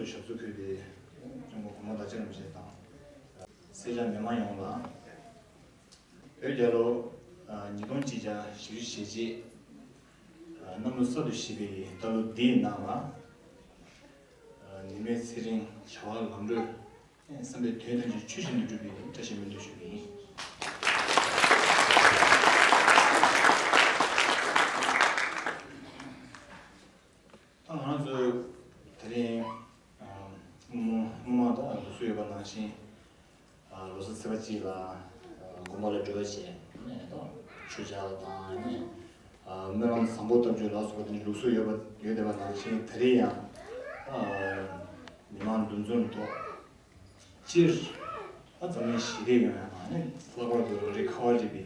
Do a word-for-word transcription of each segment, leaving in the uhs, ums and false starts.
ཞབས་སོར་འཁོད་པའི་སྐྱབས་མགོན་གོང་མ་བདག་ཅག་རིན་པོ་ཆེ་དང་། སེར་སྐྱ་མི་མང་ཡོངས་ལ། བོད་རྒྱལ་ལོ་ཉིས་སྟོང་གཅིག་བརྒྱ་བཞི་བཅུ་ཞེ་གཅིག་གནམ་ལོ་གསར་དུ་བཞད་པའི་ཟླ་ལོ་འདིའི་ནང་ལ། ཉི་མའི་ཚེ་རིང་བྱ་བ་ལམ་འགྲོ། བསམ་པའི་དོན་ཐམས་ཅད་ཆོས་བཞིན་དུ་འགྲུབ་པའི་བཀྲ་ཤིས་སྨོན་འདུན་ཞུ་གི་ཡིན། ད་ང་ཚོ་དེ་རིང་སྔོན་མ་སྔོན་མ་དང་ལུགས་སྲོལ་ཡོད་པ་ནང་བཞིན། ལོ་གསར་ཚེས་པ་གཅིག་ལ་དགོན་པ་ལ་འགྲོ་བྱས་ནས་ད་མཆོད་ཆང་དང་ནས་སྨོན་ལམ་བཟང་པོ་བཏབ་རྒྱུ་ལ་སོགས་པ་དེ་ལུགས་སྲོལ་ཡོད་པ་ཡོད་བསྡད་པ་ནང་བཞིན། དེ་རིང་ཡང་མི་མང་འདུ་འཛོམས་ཐོག་སྤྱིར་ད་འཛམ་གླིང་ཞི་བདེ་ཡོང་ཡ་དང་ནས་ལྷག་པར་དུ་རང་རེ་ཁ་བ་རི་པའི་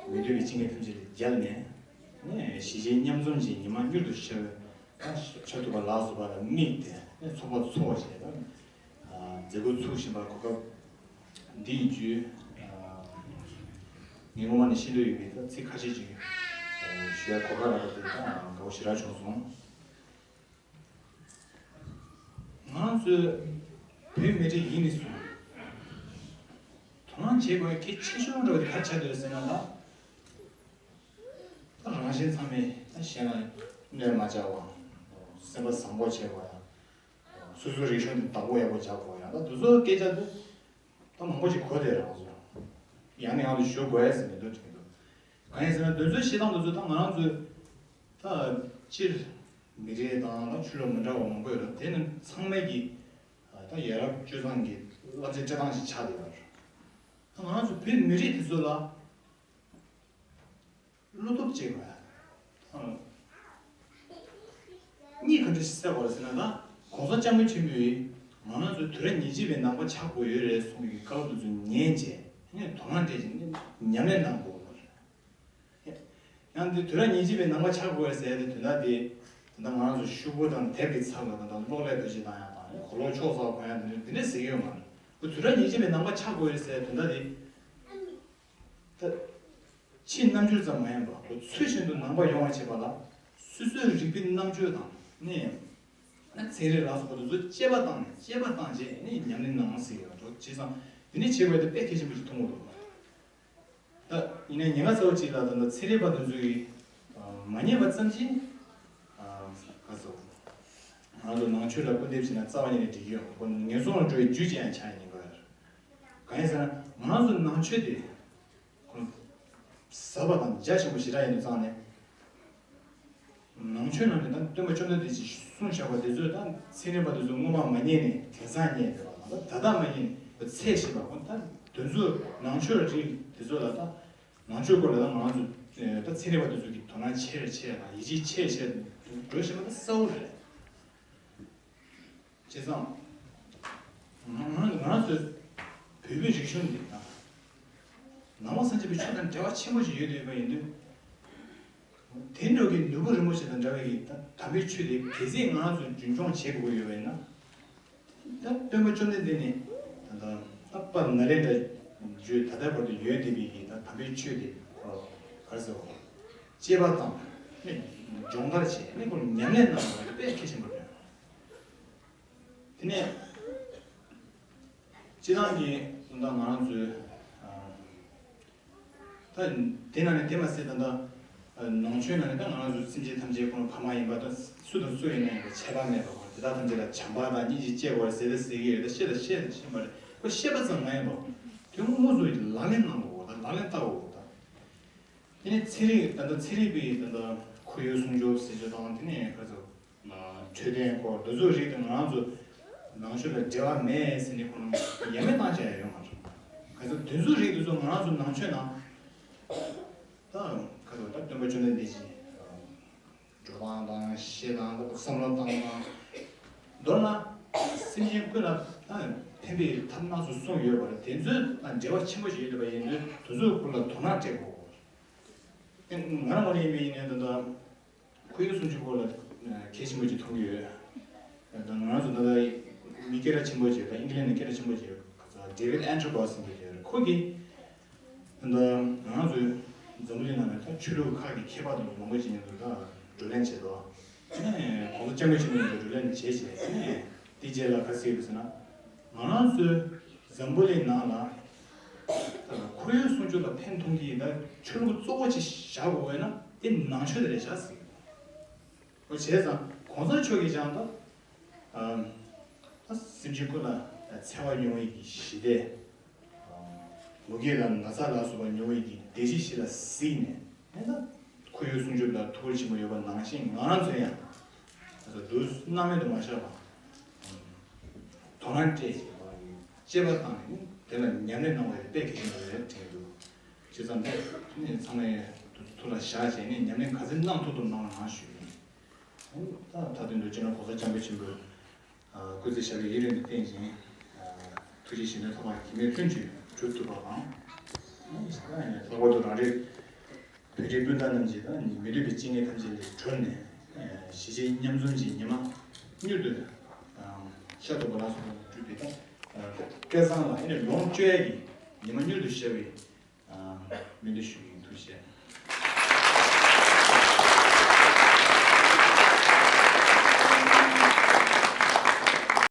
མི་འདོད་པའི་རྐྱེན་ངན་ཐམས་ཅད་ལས་རྒྱལ་ནས་ནས་གཞིས་བྱེས་མཉམ་འཛོམས་ཀྱི་ཉི་མ་མྱུར་དུ་ཤར་ད་ཤར་ཐུབ་པ་ལ་སོགས་པ་ལ་དམིགས་ཏེ་ནས་ཚོགས་པ་འཚོགས་བྱས་ད་མཛད་སྒོ་ཚུགས་བཞིན་པར་གོ་སྐབས་འདི་ཡི་བརྒྱུད་ངས་ངོ་མ་ནས་ཤེས་འདོད་ཡོད་པའི་ད་ཚིག་ཁ་ཤས་ཅིག་ཞུ་ཡ་གོ་སྐབས་རག་པ་དེ་ད་དགའ་བོ་ཞེ་དྲག་བྱུང་སོང་། ང་ཚོས་བོད་མི་རིགས་ཡིན་ནས་བཟུང་དོ་སྣང་བྱེད་དགོས་གལ་ཆེ་ཤོས་འདྲ་བ་དེ་ག་རེ་ཆགས་འདུག་ཟེར་ན། ད་ད་རང་གཞན་ཚང་མས་ད་གཞན་ལ་གནོད་མ་བྱ་བ། སེམས་པ་བཟང་པོ་བྱེད་དགོས་ཡ། སོ་སོའི་རིག་གཞུང་དེ་བདག་པོ་ཡག་པོ་རྒྱག་དགོས་ཡ། ད་དེ་ཚོ་སྐད་ཆ་དེ་ད་མང་པོ་ཞིག་གོ་བསྡད་རང་སོ། ཡང་ནས་ཡང་དུ་ཞུ་དགོས་ཡ་ཟེར་མི་འདུག་དྲན་འདུག་གང་ཡིན་ཟེར་ན་དེ་ཚོའི་བཤད་སྟངས་དེ་ཚོ་ད་ང་རང་ཚོའི་ད་སྤྱིར་མི་རིགས་དང་ད་ཆོས་ལུགས་མི་འདྲ་བ་མང་པོ་ཡོད་རེད། དེ་ནི་ཚང་མས་ཀྱི་ད་ཡ་རབས་སྤྱོད་བཟང་གི་བསླབ་བྱ་སྤྲད་སྟངས་ཤིག་ཆགས་བསྡད་ཡོད་རེད། ད་ང་རང་ཚོ་བོད་མི་རིགས་དེ་ཚོ་ལ་བློ་སྟོབས་བྱེད་དགོས། གཉིས་ག་འདྲ་ཞིག་བསལ་དགོས་རེད་ཟེར་ན། ད་གོང་ས་སྐྱབས་མགོན་ཆེན་པོས་ང་རང་ཚོ་དུས་རབས་ཉེར་གཅིག་པའི་ནང་པ་ཆགས་དགོས་ཡོད་རེད་གསུང་གི་བཀའ་སློབ་དེ་ཚོ་ཉན་བྱས་ནས་དོ་སྣང་སྤྲད་བྱས་ནས་ཉམས་ལེན་གནང་དགོས་པ་རེད། ཡང་འདི་དུས་རབས་ཉེར་གཅིག་པའི་ནང་པ་ཆགས་དགོས་རེད་ཟེར་ཏེ་དོན་དག་དེ་ད་ལྟ་ང་རང་ཚོ་ཤོག་བུ་དང་དེབ་ཀྱི་ཚབ་ལ་ད་ལྟ་གློག་ཀླད་བེད་སྤྱོད་བཏང་ཡག་དང་གོ་ལོག་ཕྱོགས་གསར་གོན་ཡག་དེ་འདྲ་དེ་འདྲ་ཟེར་གྱི་ཡོད་མ་རེད། ཁོ་དུས་རབས་ཉེར་གཅིག་པའི་ནང་པ་ཆགས་དགོས་རེད་ཟེར་དོན་དག་དེ། ད་ཕྱིའི་རྣམ་འགྱུར་ཙམ་མ་ཡིན་པར་ཁོ་ཚུལ་བཞིན་དུ་ནང་པ་ཡོང་བ་བྱེད་པ་ལ་སོ་སོའི་རིག་པའི་རྣམ་དཔྱོད་དང་ནས་ཚན་རིག་ལ་སོགས་པ་དེ་ཚོ་དཔྱད་པ་བཏང་ནས་དཔྱད་པ་བཏང་རྗེས་ནས་ཉམས་ལེན་གནང་ཟེར་ཡོད་འགྲོ། བྱས་ཙང་འདི་ནས་བྱེད་དགོས་དེ་དཔེ་གལ་ཆེན་པོ་ཞིག་མཐོང་གི་འདུག་ད་ཡིན་ནའི་ཉེན་ཁ་ཚ་བོ་གཅིག་ལ་ད་ལྟ་ཚན་རིག་པ་དེ་ཚོ་གིས་མ་ཉན་པ་ཙམ་གྱིས་ག་ཚོད་ང་ཚོ་ནང་ཆོས་ལ་སྐུར་འདེབས་བྱས་ན་རྩ་བ་ཉིད་ནས་འགྲིག་གི་ཡོད། ཁོ་ངན་སོང་ལ་འགྲོ་བའི་རྒྱུ་ཅན་ཡང་ཆགས་ཉེན་ཁ་ཡོད། གང་ཡིན་ཟེར་ན་ང་ཚོ་ནང་ཆོས་དེ། ཁོང་ཟབ་པ་དང་རྒྱ་ཆེན་པོ་ཞེ་དྲག་ཡིན་དུས་ཙང་ནས། ནང་ཆོས་ནང་ནས་ད་སྟོན་པ་བཅོམ་ལྡན་འདས་ཀྱིས་གསུངས་བཞག་པ་དེ་ཚོས་ད་ཚན་རིག་པ་དེ་ཚོ་སྔོན་མ་མ་རྙེད་ནས་དེང་སང་རྙེད་བསྡད་པ་དང་ད་ད་ལྟ་མ་རྙེད་ནས་ཚད་ཤེས་པ་ཁོང་ད་དེ་ཚོ་ནང་ཆོས་རིགས་དེ་ཚོ་ལ་ད་ནང་ཆོས་སྐོར་ལ་ད་ང་ཚོ་ད་ཚན་རིག་པ་དེ་ཚོ་གི་དོ་སྣང་ཆེ་རུ་ཆེ་དང་ཡིད་ཆེས་ཆེ་རུ་ཆེ་འགྲོ་བཞིན་པ་ད་གསལ་བོ་རེད། བྱས་ཙང་། ང་ང་ང་ཚོས་བོད་པའི་རིག་གཞུང་འདི་དང་། ནང་པ་སངས་རྒྱས་པའི་ཆོས་དང་འབྲེལ་བ་ཆེན་པོ་ཞིག་ཡོད་བསྡད་པ་ཡིན་དུས། དེ་འདྲ་གི་ནོར་བུ་རིན་པོ་ཆེ་དང་འདྲ་བའི་གི་ད་དམ་པའི་ཆོས་དེ་གལ་སྲིད་ང་ཚོས་རྒྱུན་འཁྱོངས་བྱེད་དགོས་ཀྱི་ཡོད་པ་ཡིན་ན། ད་སྟོན་པ་བཅོམ་ལྡན་འདས་ནས་ད་ལྟ་ད་དཔལ་ནཱ་ལེནྡྲ་བརྒྱུད་ད་ལྟའི་བར་དུ་ཡོད་བསྡད་པའི་གི་ད་དམ་པའི་ཆོས་དེ་ག་རེ་ཟེར་བ། དཔྱད་པ་དང་ནི་སྦྱོང་བརྡར་བྱས་ནི་ཁོ་ཉམས་ལེན་གནང་དགོས་པ་དེ་དཔེ་གལ་ཆེན་པོ་རེད། དེ་ནས་སྤྱིར་བཏང་གི་དོན་དག་ང་རང་ཚོའི་ད་དེ་ནང་ནས་དེ་མ་ཟད་ད་ལྟ་ནང་ཆོས་ནང་ནས་ད་ང་རང་ཚོ་སེམས་ཅན་ཐམས་ཅད་ཁོང་ཕ་མ་ཡིན་པ་དང་སུ་དང་སུ་ཡིན་ན་ཡང་ཁྱད་པར་མེད་པ་ཁོང་དེ་དག་ཐམས་ཅད་ལ་བྱམས་པ་དང་སྙིང་རྗེ་སྐྱེ་དགོས་ཟེར་ཏེ་ཟེར་གྱི་ཡོད། ད་བཤད་ད་བཤད་ཤེས་པ་རེད། ཁོ་བཤད་པ་ཙམ་མ་ཡིན་པ་དོན་དངོས་སུ་ལག་ལེན་གནང་དགོས་ད་ལག་ལེན་བསྟར་དགོས་ད། དེ་ནས་ཚན་རིག་ད་ལྟ་ཚན་རིག་པའི་ད་ལྟ་ཁོར་ཡུག་སྲུང་སྐྱོབ་ཟེར་རྒྱུ་དང་དེ་ནས་ག་ཚོད་འཕྲོད་བསྟེན་སྐོར་འདི་ཚོའི་རིགས་དེ་ང་རང་ཚོ་ནང་ཆོས་ལ་འབྲེལ་བ་མེད་ཟེར་ནས་ཁོ་རང་ཡ་མེད་བཏང་བྱས་ཡོད་མ་རེད། ག་ཚོད་དེ་ཚོའི་རིགས་དེ་ཚོ་ང་རང་ཚོ་ནང་ཆོས་ནང་ད་ག་ཚོད་ད་སྟོན་པ་བཅོམ་ལྡན་འདས་ཀྱི་འགྲོ་སྟངས་དང་བཤད་སྟངས་དང་བསམ་བློ་བཏང་སྟངས་མདོར་ན་སེམས་ཅན་ཀུན་ལ་ཕན་པའི་ཐབས་སྣ་ཚོགས་གསུངས་ཡོད་པ་རེད། དེ་ཚོའི་དང་འབྲེལ་བ་ཆེན་པོ་ཞིག་ཡོད་པ་ཡིན་དུས་དེ་ཚོའི་སྐོར་ལ་དོ་སྣང་སྤྲད་དགོས། ང་རང་ངོས་ནས་ཡིན་པ་ཡིན་ནའི་ད་ལྟ་ཁོར་ཡུག་སྲུང་སྐྱོབ་སྐོར་ལ་གལ་ཆེན་པོ་ཅིག་མཐོང་གི་ཡོད། ད་ལྟ་ང་རང་ཚོ་ད་ལྟ་མི་སྐད་གྲགས་ཆེན་པོ་ཅིག་ད་ཨིང་ལན་ནས་སྐད་གྲགས་ཆེན་པོ་ཅིག་ཌེ་ཝིཌ་ཨན་ཊི་བྷོ་ཟེར་མཁན་ཅིག་ཡོད་རེད། ཁོ་གིས་ད་ལྟ་ང་རང་ཚོའི་འཛམ་བུ་གླིང་ནང་ནས་ད་ཆོས་ལུགས་ཁག་གི་མཁས་པ་དང་མང་པོ་ཅིག་མཉམ་དུ་ད་བགྲོ་གླེང་བྱས་འདུག་ནས་༸གོང་ས་༸སྐྱབས་མགོན་ཆེན་པོ་མཆོག་བགྲོ་གླེང་བྱས་བྱས་ནས་དེ་རྗེས་ལ་ག་ཟེར་ཡོད་ཟེར་ན། ང་རང་ཚོའི་འཛམ་བུ་གླིང་ནང་ལ་ཁོར་ཡུག་སྲུང་སྐྱོབ་ལ་ཕན་ཐོགས་ཀྱི་ཡིན་ད། ཆོས་ལུགས་གཙོ་བོ་ཅིག་བཞག་དགོས་ན་དེ་ནང་ཆོས་དེ་རེད་བཞག་ཟེར་གྱི་འདུག་འོ་བྱས་ཙང་༸གོང་ས་མཆོག་གིས་ཀྱང་ད་ཨ་ད་སེམས་ཅན་ཀུན་ལ་འཚེ་བ་མྱོང་བའི་གི་ཞི་བདེ། མུ་གེ་དང་ན་ཚ་ལ་སོགས་པ་མྱོང་བའི་གི་བདེ་སྐྱིད་ཞིག་ལ་གཟིགས་ནས་ཨེ་ད་ཁོར་ཡུག་སྲུང་སྐྱོབ་ལ་ཐུགས་ཁུར་ཆེན་པོ་ཡོད་པ་ནང་བཞིན་ང་རང་ཚོ་ཡང་ཨ་ད་འདུག་སྣང་མེད་དུ་མ་བཞག་པ་དོ་སྣང་སྤྲད་བྱས་པ་དཔྱད་པ་བཏང་ནས་དེ་ལ་ཉམས་ལེན་གནང་བ་དེ་དཔེ་གལ་ཆེན་པོ་རེད་དྲན་གྱི་འདུག་བྱས་ཙང་དེ་ནས་ཚང་མས་ཐུགས་ལ་བཞག་བྱས་ནས་ཉམས་ལེན་ག་ཚོད་གནང་ཐུབ་ཐུབ་གནང་རོགས་གནང་ཞུ་ཡིན། ད་ད་དོན་དུ་སྤྱི་ནོར་༸གོང་ས་༸སྐྱབས་མགོན་ཆེན་པོས་སྐུ་ཚེ་ཞབས་པད་ཡུན་རིང་དུ་བརྟན་ཅིང་། ཐུགས་རྗེ་བཞེད་དོན་ཚོགས་པ་གེགས་མེད་བརྩོན་གྱིས་འགྲུབ་ཐུབ་པ་དང་། ལྷག་པར་དུ་རང་རེ་བོད་རིགས་སྤུན་ཟླ་རྣམས་ཀྱིས་ད་མི་འདོད་པའི་རྐྱེན་ངན་ཐམས་ཅད་ལས་གྲོལ་ནས་གཞིས་བྱེས་མཉམ་འཛོམས་ཀྱི་ཉི་མ་མྱུར་དུ་ཤར་ཐུབ་པ་ལ་སོགས་པ་འགྲུབ་པའི་ད་སྐལ་བཟང་ལ་ཨེ་ནས་ལོངས་སྤྱོད་ཡ་གི་ཉི་མ་མྱུར་དུ་ཤར་བའི་སྨོན་འདུན་ཞུ་གི་ཡིན། ཐུགས་རྗེ་ཆེ།